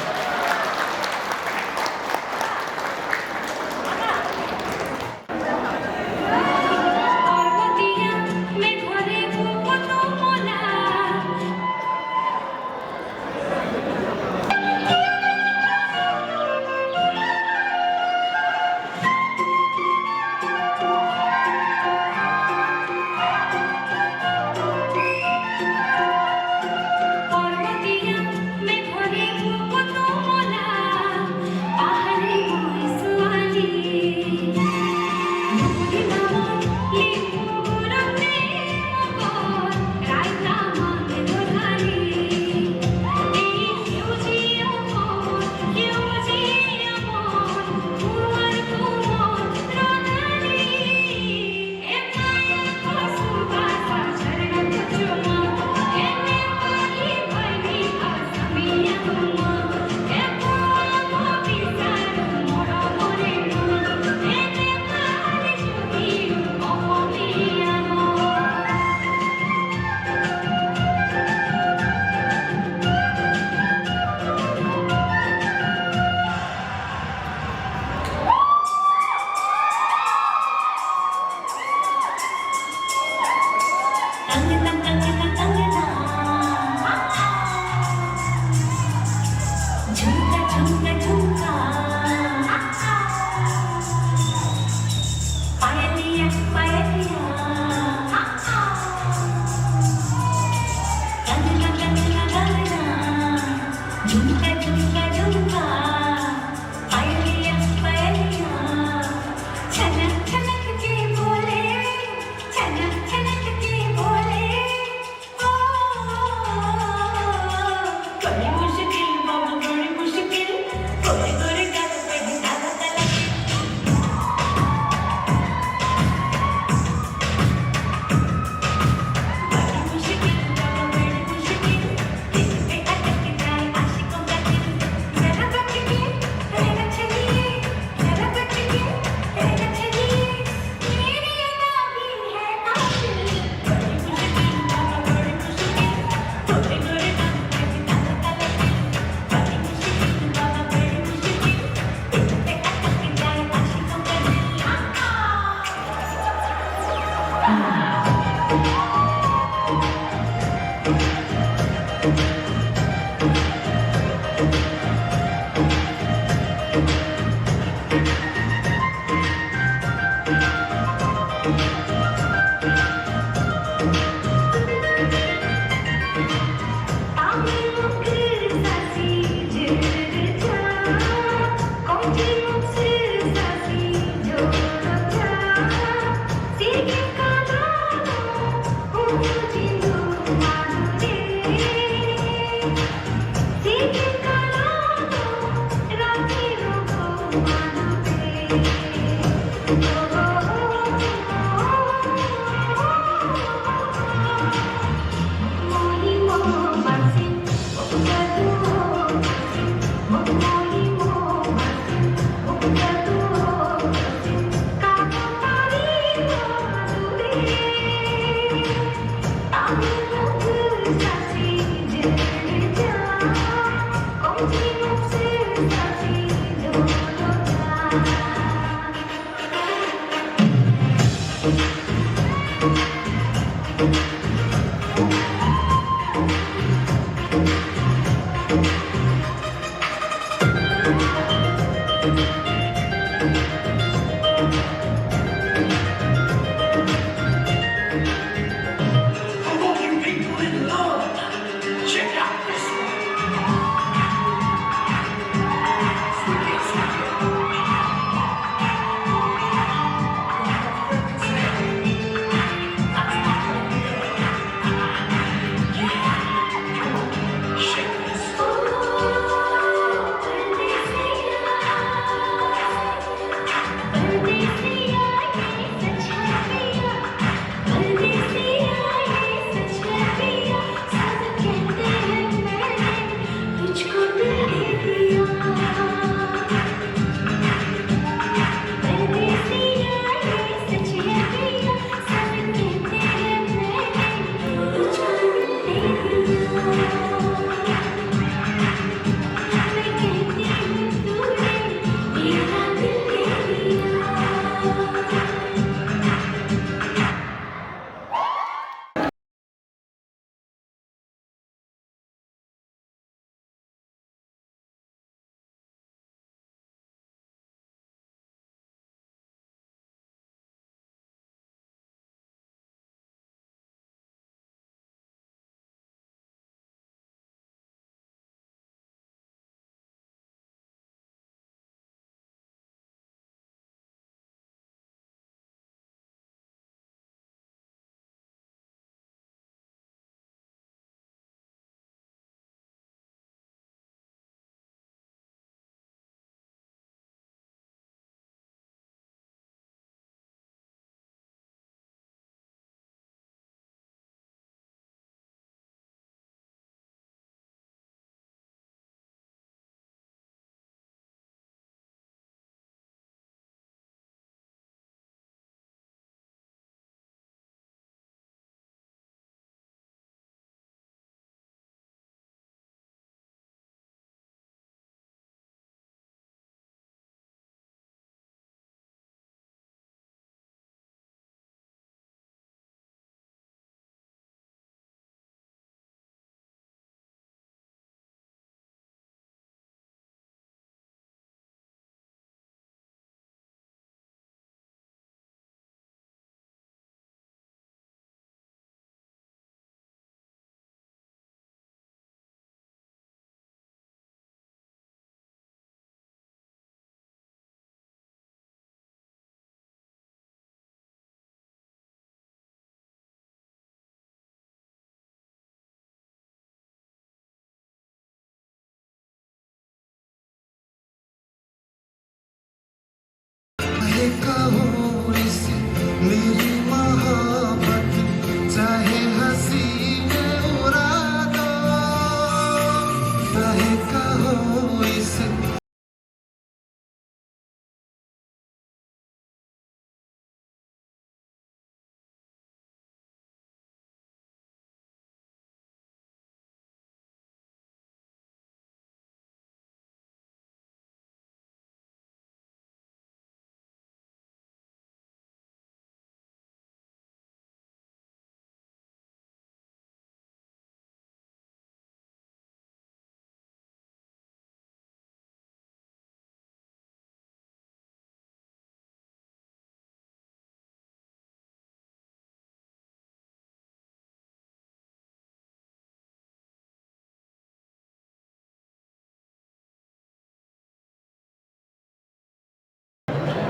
कहो इसे मेरी मोहब्बत, चाहे हंसी में उड़ा दो, चाहे कहो इसे।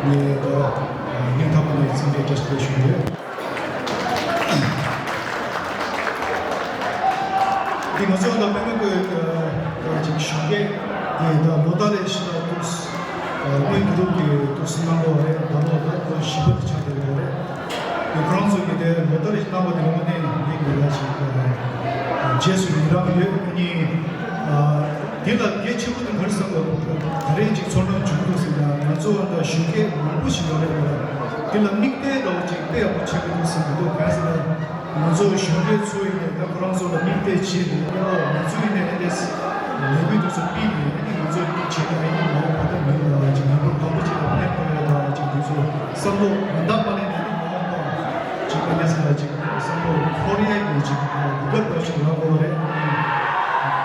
ངས་ད་སྙིང་ཐག་པ་ནས་བརྩི་འཇོག་བཀྲ་ཤིས་བདེ་ལེགས་ཞུ་གི་ཡོད། འདི་ང་ཚོ་ལ་དཔེ་མི་སྲིད་ཅིག་ཞུ་གི་འདི་ད་ལོ་ལྟར་རེ་བཞིན་ལ་འདུག་དངོས་བསྡུ་རུབ་ཀྱི་འདུག་སེ་གནང་གི་ཡོད་རེད། ད་ལོ་ད་ལོ་བཞི་པ་དེ་ཆགས་བསྡད་ཡོད་རེད། དེ་ཁོ་རང་ཚོ་གིས་དེ་ལོ་ལྟར་རེ་བཞིན་གནང་བ་དེ་ངོ་མ་ནས་ངས་ཀྱི་ལ་ཞིག་རྗེས་སུ་ཡི་རང་ཡོད། ཨ་ནི་འདི་ལ་གལ་ཆེན་པོ་དེ་ག་རེ་ཟེར་དགོས། ག་རེ་ཅིག་ཚོར་སྣང་བྱུང་འདུག་ཟེར་ན། ང་ཚོ་ད་ཞུ་མཁན་མང་པོ་ཞིག་ཡོད་རེད་པ། འདི་ལ་དམིགས་བསལ་འདྲ་བོ་ཅིག་དཔེ་ཡག་པོ་བྱེད་དགོས་འདུག་ཟེར་གྱི་འདུག་གང་ཟེར་ན། ང་ཚོ་གཞོན་སྐྱེས་ཚོ་ཡིན་ནའི་ད་ཁོ་རང་ཚོ་ལ་དམིགས་གཏད་བྱས་ནས་ཨོ་ང་ཚོ་ཡིན་ནའི་ཨེ་འདྲས་ལས་འགུལ་དེ་ཚོ་སྤེལ་ནས་ཨ་ནི་ང་ཚོ་བྱས་ན་ཨ་ནི་མ་འོངས་པ་ད་མི་ལ་ཅིག་མི་འབོར་མང་པོ་ཅིག་ལ་ཕན་ཐོགས་ཡ་ད་ཅིག་དེ་ཚོ་བསམ་བློ་མ་འདང་པ་ལས་ནས་ཨ་ནི་མ་འོངས་པ་ཅིག་ཨེ་འདྲས་ལ་ཅིག་བསམ་བློ་འཁོར་ཡ་གི་ཅིག་གོ་སྐབས་འདྲ་ཞིག་རག་དགོས་རེད།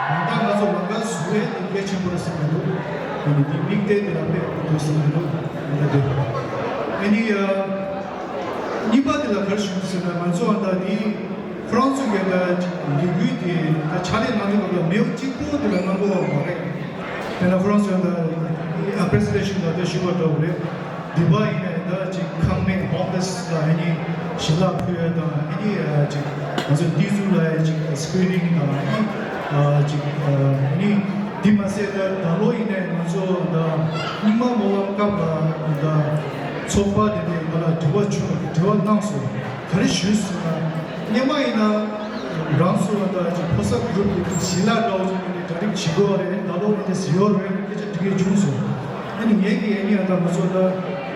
ད་ལྟ་ང་ཚོ་ལམ་ཁ་བཟོ་ཡ་དེ་གལ་ཆེན་པོ་རེད་བསམ་གྱི་འདུག་ཨ་ནི་དེ་དམིགས་གཏད་དེ་ལ་དཔེ་ཡག་པོ་འདུག་བསམ་གྱི་འདུག་ཨ་ནི་དེ་ཨ་ནི་ཡ། གཉིས་པ་དེ་ལ་ག་རེ་ཞུ་ཟེར་ན། ང་ཚོ་ཨ་ད་དེ་ཁོ་རང་ཚོ་གི་ད་ལས་འགུལ་དེ་ད་ཕྱག་ལས་གནང་དུས་སྐབས་ལ་མི་གཅིག་པོ་དེ་ལ་གནང་དགོས་པ་མ་རེད། དེ་ལ་ཁོ་རང་ཚོ་ད་ཨ་པི་རི་སི་ཡེ་ཤན་ལ་ད་ཞུ་བ་འདྲ་བོ་རེད། འདི་པ་ཡིན་ནའི་ད་ཅིག་ཁང་མིག་ཧོམ་ལེ་སི་ལ་ཨ་ནི་ཞལ་ལག་ཕུལ་ཡ་དང་ཨ་ནི་ཅིག་ང་ཚོ་དེ་ཚོ་ལ་ཅིག་སི་ཀི་རི་ནིང་དང་ཨ་ནི་ཅིག་ཨ་ནི་འདི་མ་ཟད་ད་ད་ལོ་ཡིན་ནའི་ང་ཚོ་ད་རྙིང་མ་སྨོན་ལམ་སྐབས་ལ་ད་ཚོགས་པ་དེ་ནས་ང་ལ་དྲི་བ་བྱུང་། དྲི་བ་གནང་སོང་། ག་རེ་ཞུས་སོང་ན། སྔོན་མ་ཡིན་ན་རང་སོ་ད་ཅིག་ཕོ་གསར་གུ་རུབ་ཀྱི་ཞལ་ལག་འདྲ་བོ་ཅིག་ནས་གྲ་སྒྲིག་བྱེད་དགོས་རེད། ད་ལོ་ནས་ཟེར་ཡོད་རེད། སྐད་ཆ་དེ་གས་བྱུང་སོང་། ཨ་ནི་ངས་ཀྱིས་ཨ་ནི་ཨ་ད་ང་ཚོ་ད་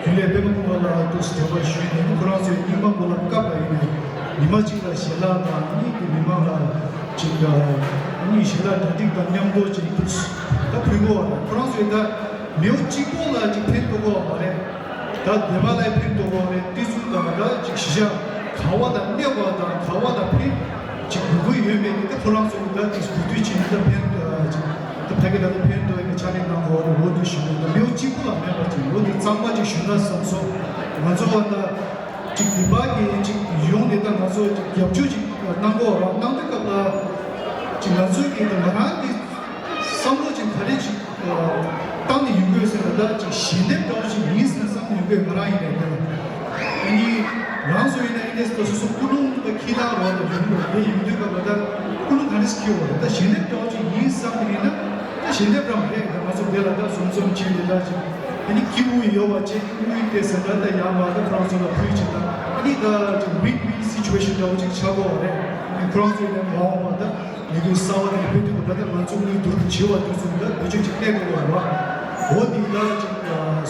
རྒྱུན་ལས་པད་མ་ཀུན་དགའ་ལགས་འདུག་སེ་འབྲེལ་བ་ཞུས་ནས་ཨ་ནི་ཁོ་རང་ཚོའི་རྙིང་མ་སྨོན་ལམ་སྐབས་ལ་ཡིན་ནའི་ཉི་མ་གཅིག་ལ་ཞལ་ལག་དང་ཨ་ནི་དེ་མི་མང་ལ་ཅིག་ཨ་ནི་ཞལ་ལག་གྲ་སྒྲིག་དང་མཉམ་དུ་ཅིག་འདུག་སེ་ད་ཕུལ་དགོས་པ་རེད། ཁོ་རང་ཚོས་ད་མི་གཅིག་པོ་ལ་ཅིག་ཕན་ཐོགས་དགོས་པ་མ་རེད། ད་སྡེ་པ་ལ་ཕན་ཐོགས་པ་རེད། དེ་ཚོ་དང་ད་ཅིག་གཞི་བཞག་ག་བ་དང་གནས་པ་དང་ག་བ་དང་ཕན་ཅིག་དགོས་ཀྱི་ཡོད་མེད་དེ་ད་ཁོ་རང་ཚོ་ད་ཅིག་གོ་བསྡུར་བྱས་ནས་ད་ཕན་ཅིག་ད་ཕ་གི་ད་ད་ཕན་ཐོགས་ཡ་གི་ཕྱག་ལས་གནང་དགོས་རེད། འོ་དེ་ཞུ་ནས་ད་མི་གཅིག་པོ་ལ་མེད་པ་ཅིག་འོ་དེ་གཙང་མ་ཅིག་ཞུ་ན་བསམ་སོང་། ང་ཚོ་བ་ད་ཅིག་སྡེ་པ་གི་ཅིག་ཡོང་ནས་ད་ང་ཚོ་ཅིག་རྒྱབ་སྐྱོར་ཅིག་གནང་དགོས་རང་གནང་དུས་སྐབས་ལ་ཅིག་ང་ཚོ་གི་ད་ང་རང་གི་བསམ་བློ་ཅིག་ག་རེ་ཅིག་བཏང་ནས་ཡོང་དགོས་ཟེར་ན། ད་ཅིག་ཞལ་འདེབས་འདྲ་བོ་ཞིག་ཡིན་ཟེར་ན་བསམ་ཡོང་དགོས། ང་རང་ཡིན་ནའི་དེ་ལ་ཨ་ནི་རང་ཚོ་ཡིན་ན་ཨེ་འདྲས་ད་སོ་སོ་ཀུན་སློང་ད་འཁྱེར་སྟངས་རོགས་ད་ཡོང་དགོས། དེ་ཡོང་དུས་སྐབས་ལ་ད་ཀུན་སློང་ག་འདྲས་འཁྱེར་དགོས་རེད། ད་ཞལ་འདེབས་འདྲ་བོ་ཞིག་ཡིན་བསམ་གྱི་ཡིན་ན་ད་ཞལ་འདེབས་འདྲ་མ་རེད། ད་ང་ཚོ་དེ་ལ་ད་འཛོམས་འཛོམས་བྱས་ནས་ད་ཅིག་ཨ་ནི་སྐྱིད་པོ་ཡོད་པ་བྱས། དངུལ་དེ་ཟེར་ད་ད་ཡར་མར་ད་ཁོ་རང་ཚོ་ལ་ཕུལ་བྱས་ད་ཨ་ནི་ད་ཅིག་ཝིན་ཝིན་སི་ཅུ་ཨེ་ཤན་འདྲ་བོ་ཅིག་ཆགས་དགོས་རེད། ཨ་ནི་ཁོ་རང་ཚོ་ཡིན་ན་མ་འོངས་པ་ད། ལས་འགུལ་གསར་བ་དེ་སྤེལ་དུས་སྐབས་ལ་ད་ང་ཚོ་དངུལ་བསྡུ་རུབ་བྱེད་པ་དུས་ཚོད་ལ་བེད་སྤྱོད་ཅིག་གནས་དགོས་པ་རེད་བ། འོ་དེ་ལ་ཅིག་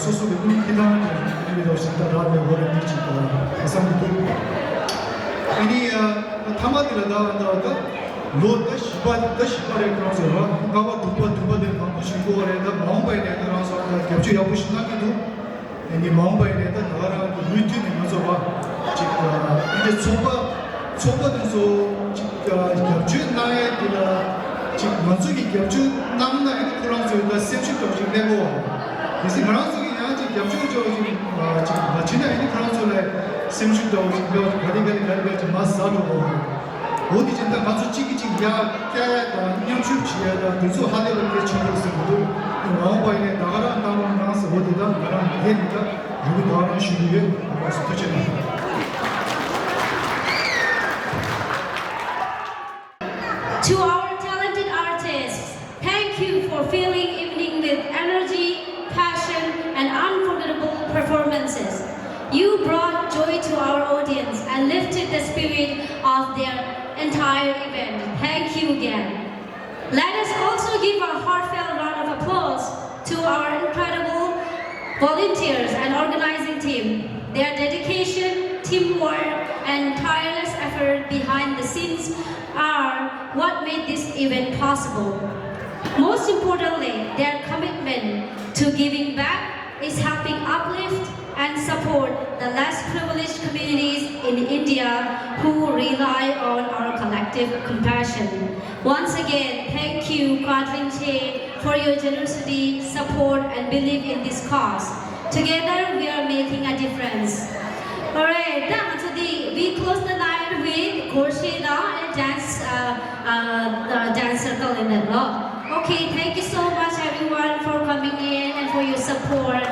སོ་སོ་གི་དངུལ་འཁྱེར་སྟངས་ཀྱི་ཨ་ནི་རོགས་ཟིན་ད་རག་ལས་འོ་རེད་འདི་ཅིག་བསམ་གྱི་འདུག་ཨ་ནི་མཐའ་མ་དེ་ལ་ད་ད་ད་ལོ་ད་བཞི་པ་ད་བཞི་པ་རེད། ཁོང་ཚོ་ར་ལྔ་པ་དྲུག་པ་བདུན་པ་དེ་མང་པོ་ཞིག་འགྲོ་བ་རེད། ད་མ་འོངས་པ་ཡིན་ནའི་ད་རང་ཚོ་ད་རྒྱབ་སྐྱོར་ཡག་པོ་ཞིག་གནང་གི་འདུག་ཨ་ནི་མ་འོངས་པ་ཡིན་ནའི་ད་ད་ག་རང་གི་མུ་མཐུད་ནས་ང་ཚོ་བ་ཅིག་ཨ་ནི་ཚོགས་པ་ཚོགས་པ་དེ་ཚོ་ཅིག་ཨ་རྒྱབ་སྐྱོར་གནང་ཡས་དེ་ལ་ཅིག་ང་ཚོ་གིས་རྒྱབ་སྐྱོར་གནང་ན་ཨ་ནི་ཁོ་རང་ཚོའི་ད་སེམས་ཤུགས་འདྲ་བོ་ཅིག་སླེབས་ཡོད་རེད། གལ་སྲིད་ང་རང་ཚོ་གིས་ཡང་ཅིག་རྒྱབ་སྐྱོར་འདྲ་བོ་ཅིག་ཨ་ཅིག་མ་བྱེད་ན་ཨ་ནི་ཁོ་རང་ཚོ་ལ་སེམས་ཤུགས་འདྲ་བོ་ཅིག་སླེབས་ག་རེ་ག་རེ་ག་རེ་ག་རེ་ཅིག་མར་ཟག་འགྲོ་གི་ཡོད་རེད། འོ་དེ་བཞིན་ད་ང་ཚོ་གཅིག་གིས་གཅིག་ཡར་བསྐྱལ་ཡ་དང་མཉམ་ཞུགས་བྱེད་ཡ་དང་དེ་ཚོ་ཧ་ལས་པ་གལ་ཆེན་པོ་རེད་བསམ་གྱི་འདུག་མ་འོངས་པ་ཡིན་ནའི་ད་ག་རང་གནང་རོགས་གནང་ཟེར། འོ་དེ་ད་ང་རང་ལས་ནས་ད་རེ་བ་ད་ག་རང་ཞུ་གི་ཡོད། ལགས་སོ། ཐུགས་རྗེ་གནང་། To our talented artists, thank you for filling evening with energy, passion, and unforgettable performances. again. Let us also give a heartfelt round of applause to our incredible volunteers and organizing team. Their dedication, teamwork, and tireless effort behind the scenes are what made this event possible. Most importantly, their commitment to giving back is helping uplift and support the less privileged communities in India who rely on our collective compassion. Once again, thank you, Kathleen Che, for your generosity, support, and belief in this cause. Together, we are making a difference. All right, ད་ང་ཚོ་འདི། We close the night with སྒོར་གཞས་དང་dance, uh, uh, uh, dance circle in the law. Okay, thank you so much everyone for coming in and for your support.